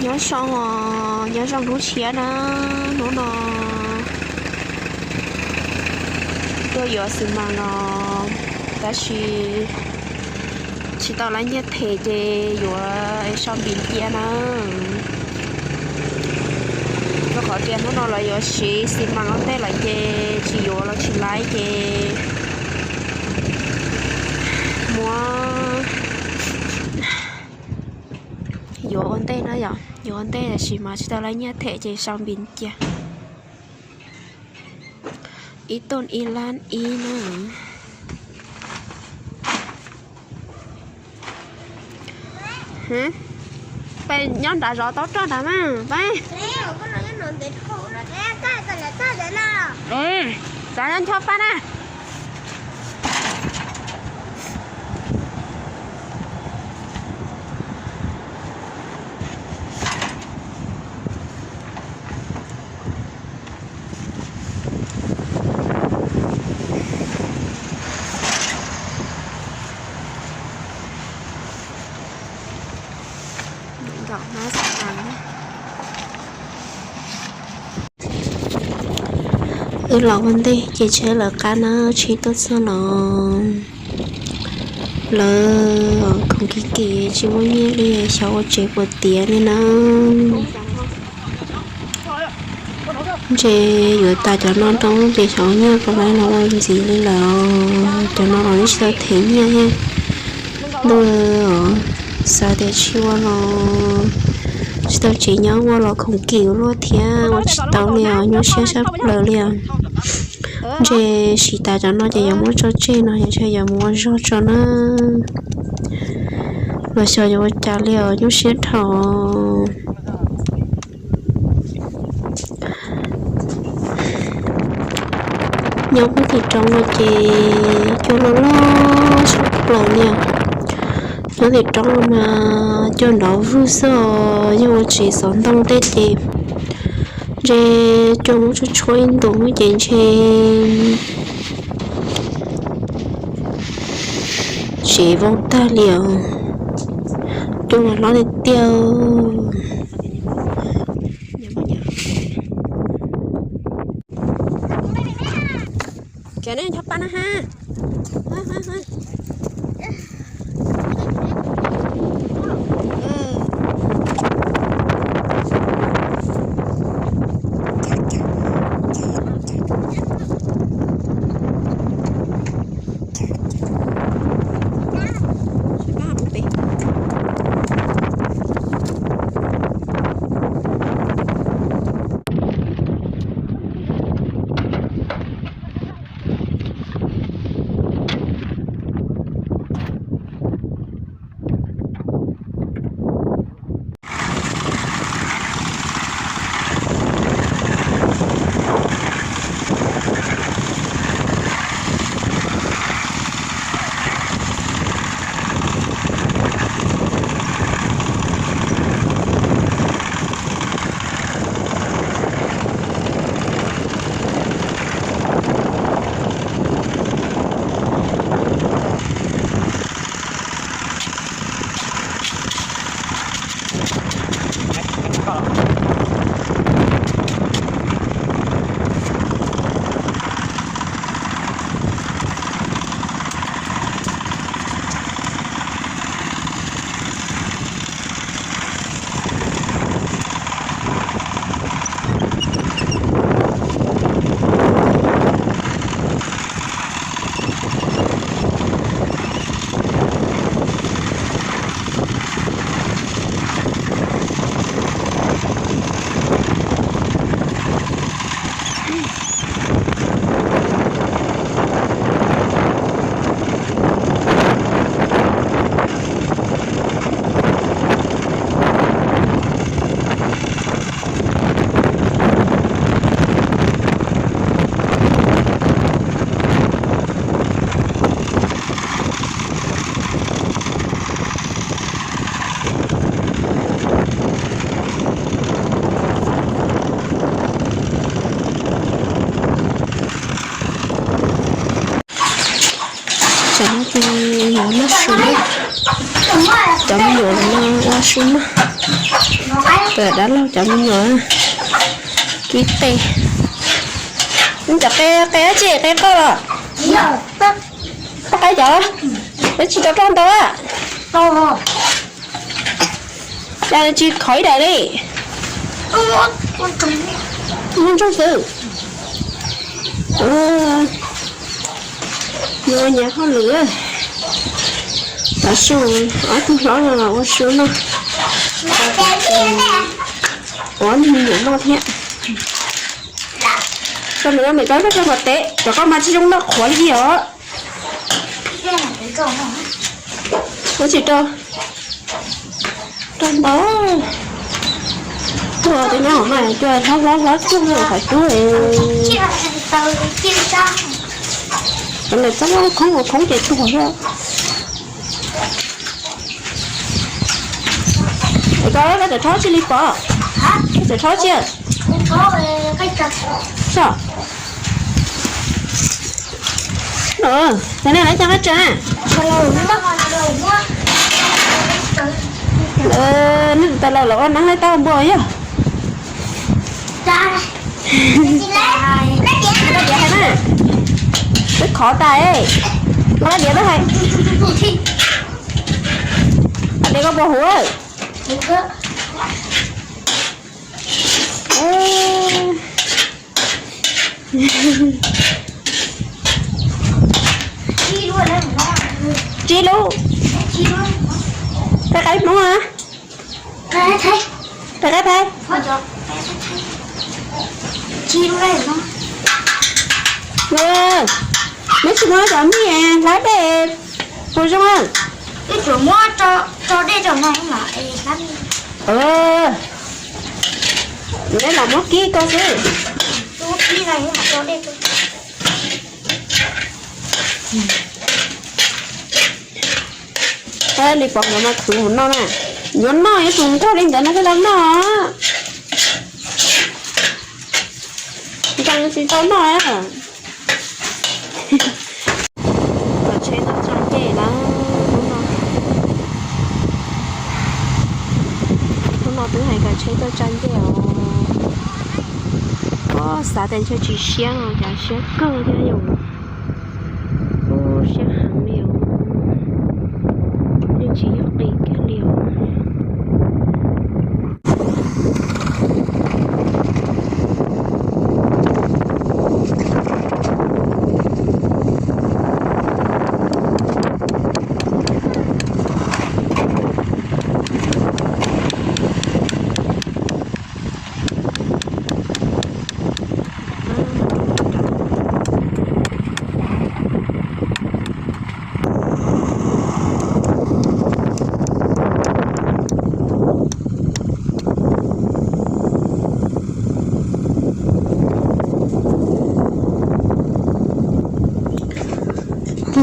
Nyob zoo os, nyob zoo hnub tshiab na, hnub no tuaj yuav xis mas los, tab sis tsis tau laib nyiaj them ces yuav sau npis cia na. Rau qhov tias hnub no lawv yuav siv xis mas ua ntej lawm ces tsis yuav los tsis laib ces muab yuav ua ntej na yom, yuav ua ntej tab sis mas tsis tau laib nyiaj them ces sau npis cia. Ib tuj ib lab ib na. Peb nyob nrad zov tau roj nrad mas peb. Txav ncho paj na. Wb los ua ntej ces tsheb lawv qab na, tsheb tuaj txog los lawv khoom kim kim tsis muaj nyiaj li, xyov ua tsev puas tiav li na. Ntshe yuav tas cov no rau ces xyov nyiaj puas laib los ua ntxiv li lawm. Cov no los yeej tsis tau them nyiaj thiab. Ntuj, xav tias tsis ua los tsis tau tsev nyob, ua los khoom kim ua luaj thiab ua tsis tau li os, nyuaj siab sab plaws li os. Ntshe siv tas cov no ces yuav muab tso tseg no, yog ntshe yuav mus ua zog tso na. Los xyov yuav ua cas li os, nyuaj siab dhau. Nyob pem tim roob no ces cua loj loj sab plaws li os. Nyob tim roob no mas cua nrov vwg xwb os, yog ua tsev xov ntoo tej ces ntshe cua muab tshuab tshuab ib ntus ces ntshe tsev vau tag li os. Cua mas hlob tiag tiag. Kev nej ncho pa na ha. Cov no ces yuav noj su na. Cov me nyuam no ua su noj. Peb dab laug cov me nyuam kib qe. Cov qe, qe dab tsi, qe qoj los? Qe qaib cov, peb tsis tau roj ntau a. Cas tsis khov ib daim li? Muaj ntsoog xwb. Nyob nyob hauj lwm, tav su ob tug hlob no los ua su noj, ua me nyuam noj thiab. Rau lwm no niam tab rau qhov teb, cov koj mas tsis zoo noj qhuav li os. Ua tsis rau, rau ntau. Tuaj tej nyob hauv mas cua hlob hlob hlob cuag qhov cub. Cov ntawm txob khoob ua khoob ces tuag thiab. Koj koj txawm rhaub tsi li pom, koj txawm rhaub tsi. Cov nej lawv cov nqaij tsa na, nej tus tas laus los ua neeb laib tau npua yog. Twb khov tas, koj lab diav twb hais, hais tias koj puas huv. Tsib lub, qe qaib Hmoob a, qe qaib Thaib. Neb tsis muab cov mij hlab dej puas zoo? Neb lam muab kib koj xwb. Li pom nkawd mas khuv mus noj na. Yuav noj yuav tsum nquag li ntawd no thiaj tau noj. Nkees tsis tau noj. Kav tsheb tuaj tsa ncej na. Hnub no twb hais kav tsheb tuaj tsa ncej os. Xav tias ntshe tsis siab no cas siab kawg thiab yom. Siab heev li os. Yeej tsis yog qis kiag li os.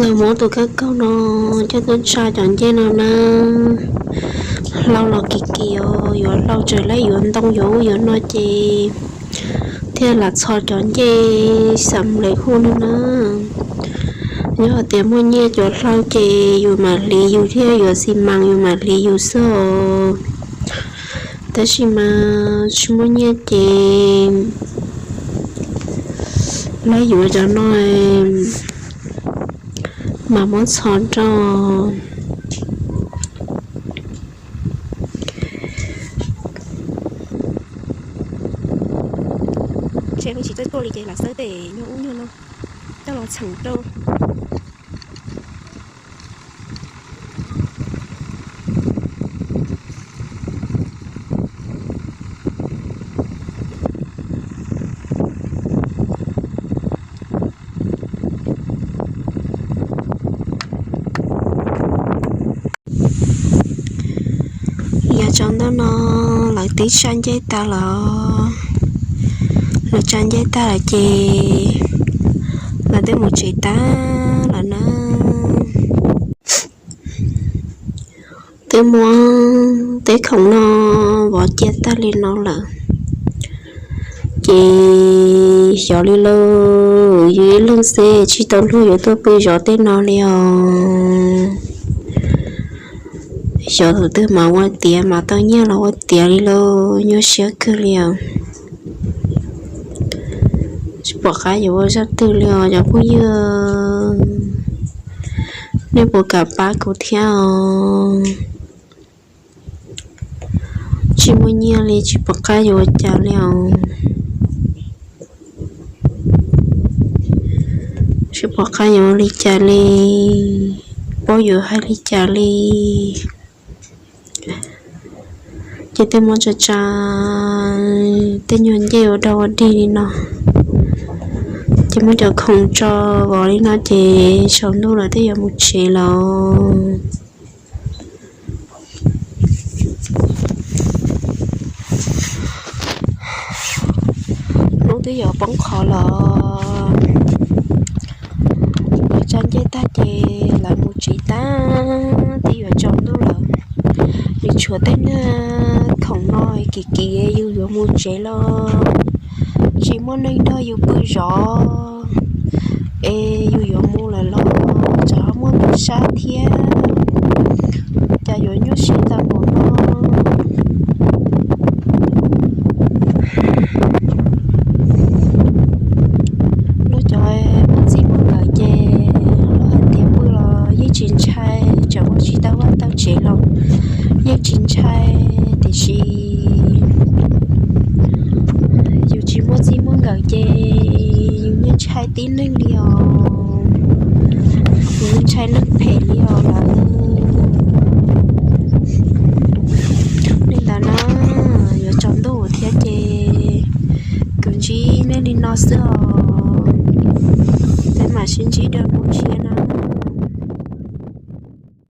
Lawv muab tus kab kaug no coj tuaj tsa cov ncej no na. Hlau los kim kim os, yuav hlau tsaws laib yuav ntoo yuav ub yuav no ces thiaj lam txhos cov ncej xam lev huj no na. Yog hais tias muaj nyiaj cov hlau ces yus mam hliv yus thiab yuav xi mas yus mam hliv yus xwb os. Tab sis mas tsis muaj nyiaj ces laib yuav cov no mas muab txhos rau. Tsheb tsis txawj tuaj li ces lam xawb tej nyuag ub nyuag no coj los txheem rau. Yav tsaus ntuj no lawv twb tsa ncej tag lawm. Lawv tsa ncej tag lawm ces lawv twb mus tsev tag lawm na. Twb muab tej khoom no vov cia tag li no lawm. Ces xyov li lauj, yus ib leeg xwb tsis tau luag yuav tuaj pw zov tej no li os. Xyov tus twg mas ua tiav mas tau nyiaj los ua tiav li lauj, nyuaj siab kawg li os. Tsis pom qab yuav ua zaj twg li os cov phooj ywg, nej puas kam pab kuv thiab os? Tsis muaj nyiaj li tsis pom qab yuav ua cas li os. Tsis pom qab yuav ua li cas li, paub yuav hais li cas li. Ces tej muaj tsa tsa, tej nyuag ncej ua dog ua dig li no, ces muab cov khoom tso vov li no ces tsaus ntuj lawm twb yuav mus tsev lawm. Hnub twb yuav poob qho los, lawv tsa ncej tag ces lawv mus tsev tag, twb yuav tsaus ntuj lawm. Nws tshuav tej niag khoom no kim kim yus yuav mus tsev los tsis muaj neeg nrog yus pw zov, es yus yuav mus lawm los tseem ho muaj tub sab thiab, cas yuav nyuaj siab tag npaum no. Lawv cov muaj txij muaj nkawm ces lawv hais tias pw los yeej tsis ntshai, tseem ua tsis tau vaj tau tsev los yeej tsis ntshai, tiam sis yus tsis muaj txij muaj nkawm ces yus yeej ntshai tib neeg li os. Yus yeej ntshai neeg phem li os lawm. Li ntawd na, yuav tsaus ntuj thiab ces kuv ntsib nej li no xwb os. Peb mam sib ntsib dua lwm tshiab na.